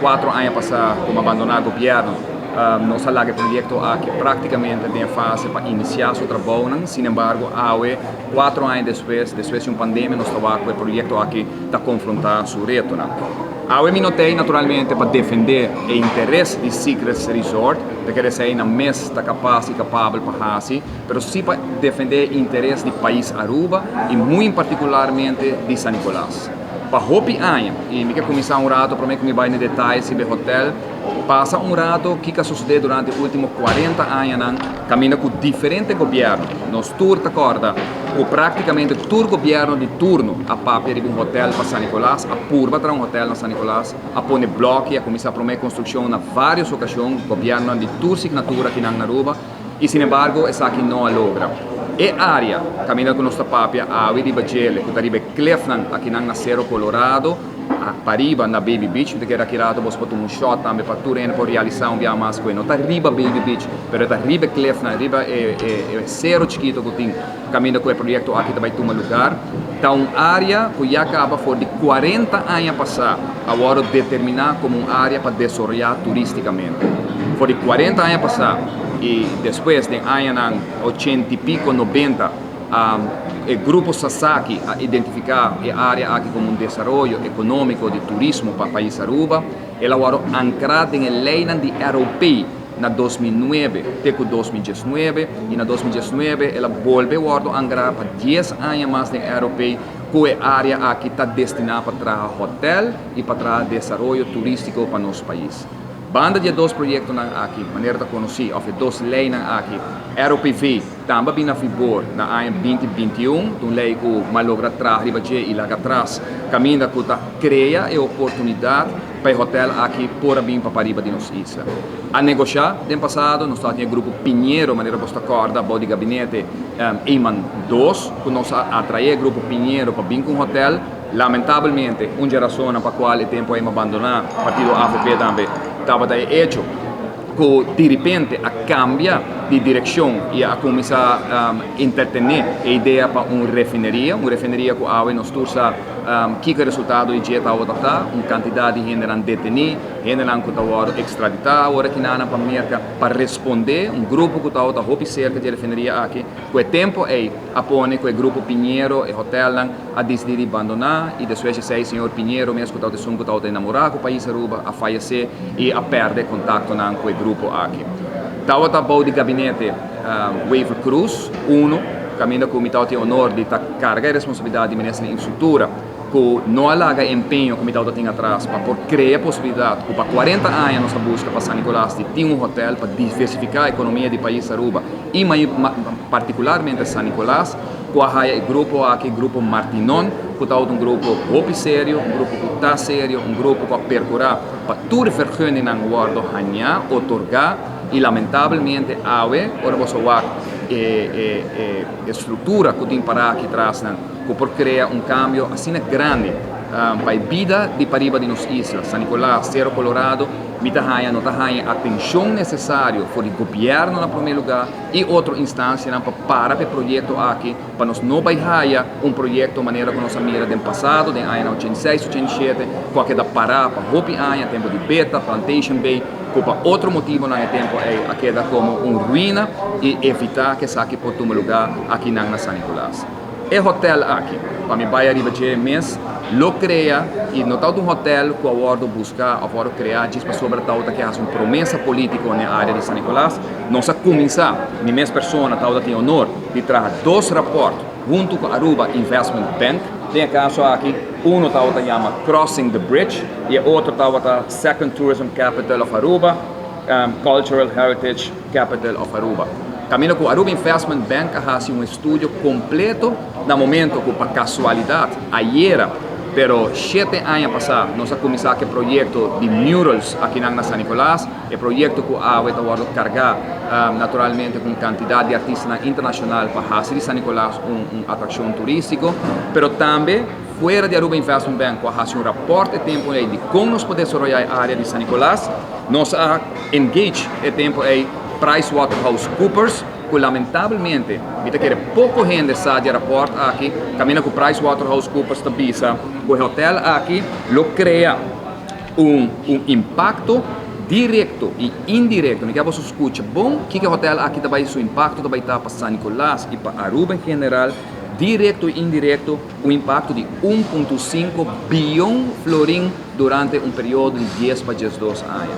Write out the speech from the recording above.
4 aña pasa cu mi a bandona gobierno, nos a laga e proyecto aki practicamente den fase pa inicia su trabou. Sin embargo, awe, 4 aña despues, despues di un pandemia, nos ta cu e proyecto aki ta confronta su reto. Awe mi no t'ey naturalmente pa defende e interes di Secrets Resort, di cu esey nan mes ta capas y capabel pa haci, pero si pa defende e interes di pais Aruba y muy particularmente di San Nicolas. Pa hopi aña, y mi kier cuminsa un rato pa mi cu mi bay den detaye di hotel, pasa un rato kico a sucede durante e ultimo 40 aña, caminda cu diferente gobierno. Nos tur ta corda cu practicamente tur gobierno di turno a papia di un hotel pa San Nicolas, a purba un hotel na San Nicolas, a pone bloki, a cuminsa prome construccion na varios ocasion, gobierno di tur signatura aki na Aruba, y sin embargo esaki no a logra. E area, caminda cu nos ta papia, awe di dje, cu ta riba cliffnan aki na Cero Colorado, pariba na Baby Beach, cu kier aki rato bo tuma un shot tambe pa tur por realisa un biaha mas cu no ta riba Baby Beach, pero ta riba cliff na riba e cero chikito cu tin caminda cu e proyecto aki tambe tuma lugar. Ta un area cu ya caba for di 40 aña pasa, awor determina como un area pa desaroya turisticamente. For di 40 aña pasa y despues di aña 80 y pico, 90, e grupo Sasaki a identifica e area aki como un desaroyo economico di turismo pa pais Aruba. El a wordo ancra den ley di ROP na 2009 te 2019 y na 2019 el a bolbe wordo ancra pa 10 aña mas den ROP cu e area aki ta destina pa traha hotel y pa traha desaroyo turistico pa nos pais. Banda di dos proyecto aki, manera ta conoci, of dos ley aki, ROPV tambe a bin na vigor na aña 2021, un ley cu m'a logra traha riba dje y laga atras, caminda cu ta crea e oportunidad pa e hotel aki por bin pa pariba di nos isla. A negocia den pasado, nos tabatin grupo Piñero, manera bo ta corda, di gabinete Eman 2, cu nos a atrae grupo Piñero pa bin cu un hotel. Lamentablemente, un rason pa cual e tempo ey m'a bandona partido AVP tambe, tabata e hecho cu di repente a cambia di direccion y a cuminsa entretene e idea pa un refineria cu awe nos tur sa kico resultado di dje ta, un cantidad di hende deteni, hende cu ta extradita awor aki na pa Merca pa responde, un grupo cu ta hopi cerca di refineria aki, cu e tempo ey a pone cu e grupo Piñero e hotel a dicidi di bandona y despues e señor Piñero mes, cu ta enamora cu pais Aruba, a fayece y a perde contacto cu e grupo aki. Tabata bou di gabinete Wever Croes, uno, caminda cu mi tin honor di carga e responsabilidad di minister di infrastructura, cu no a laga empeño cu mi tin atras pa por crea posibilidad cu pa 40 aña nos a busca pa San Nicolas di tin un hotel pa diversifica e economia di pais Aruba y particularmente San Nicolas, cu e grupo aki, grupo Martinon, cu ta un grupo hopi serio, un grupo cu ta serio, un grupo cu a percura pa tur vergunning wordo haya, otorga y lamentablemente awe, ora bo wak e structura cu tin para aki atras, cu por crea un cambio asina grandi pa bida di pariba di nos isla, San Nicolas, Cerro Colorado, mi ta haya, no ta haya atencion necesario for di gobierno na prome lugar y otro instancia pa para e proyecto aki, pa nos no bay haya un proyecto manera cu nos a mira den pasado, den aña 86, 87, cu a keda para pa hopi aña, tempo di Beta, Plantation Bay, cu pa otro motibo na tempo ey a keda como un ruina y evita cu esaki por tuma lugar aki na San Nicolas. E hotel aki, pa mi bay ariba dje mes, lo crea y no ta un hotel cu a wordo busca of wordo crea djis pasobra ta cu un promesa politico na area di San Nicolas. Nos a cuminsa, mi mes persona ta tin honor di traha dos rapport hunto cu Aruba Investment Bank. Den e caso aki, uno ta yama Crossing the Bridge y e otro ta Second Tourism Capital of Aruba, Cultural Heritage Capital of Aruba. Caminda cu Aruba Investment Bank a haci un estudio completo na momento cu pa casualidad, ayera, pero 7 aña pasa, nos a cuminsa cu e proyecto di murals aki na San Nicolas, e proyecto cu awe ta wordo carga naturalmente cu cantidad di artista internacional pa haci di San Nicolas un atraccion turistico, pero tambe fuera di Aruba Investment Bank, a haci un rapport e tempo ey di con nos por desaroya e area di San Nicolas, nos a engage e tempo ey PricewaterhouseCoopers, cu lamentablemente, mi ta kere poco hende sa di e rapport aki, caminda cu PricewaterhouseCoopers ta bisa, cu e hotel aki lo crea Un impacto directo y indirecto. Mi kier bo scucha bon, cu e hotel aki tambe su impacto tambe ta pa San Nicolas y pa Aruba en general, directo y indirecto, un impacto di 1.5 biyon florin durante un periodo di 10 pa 12 aña.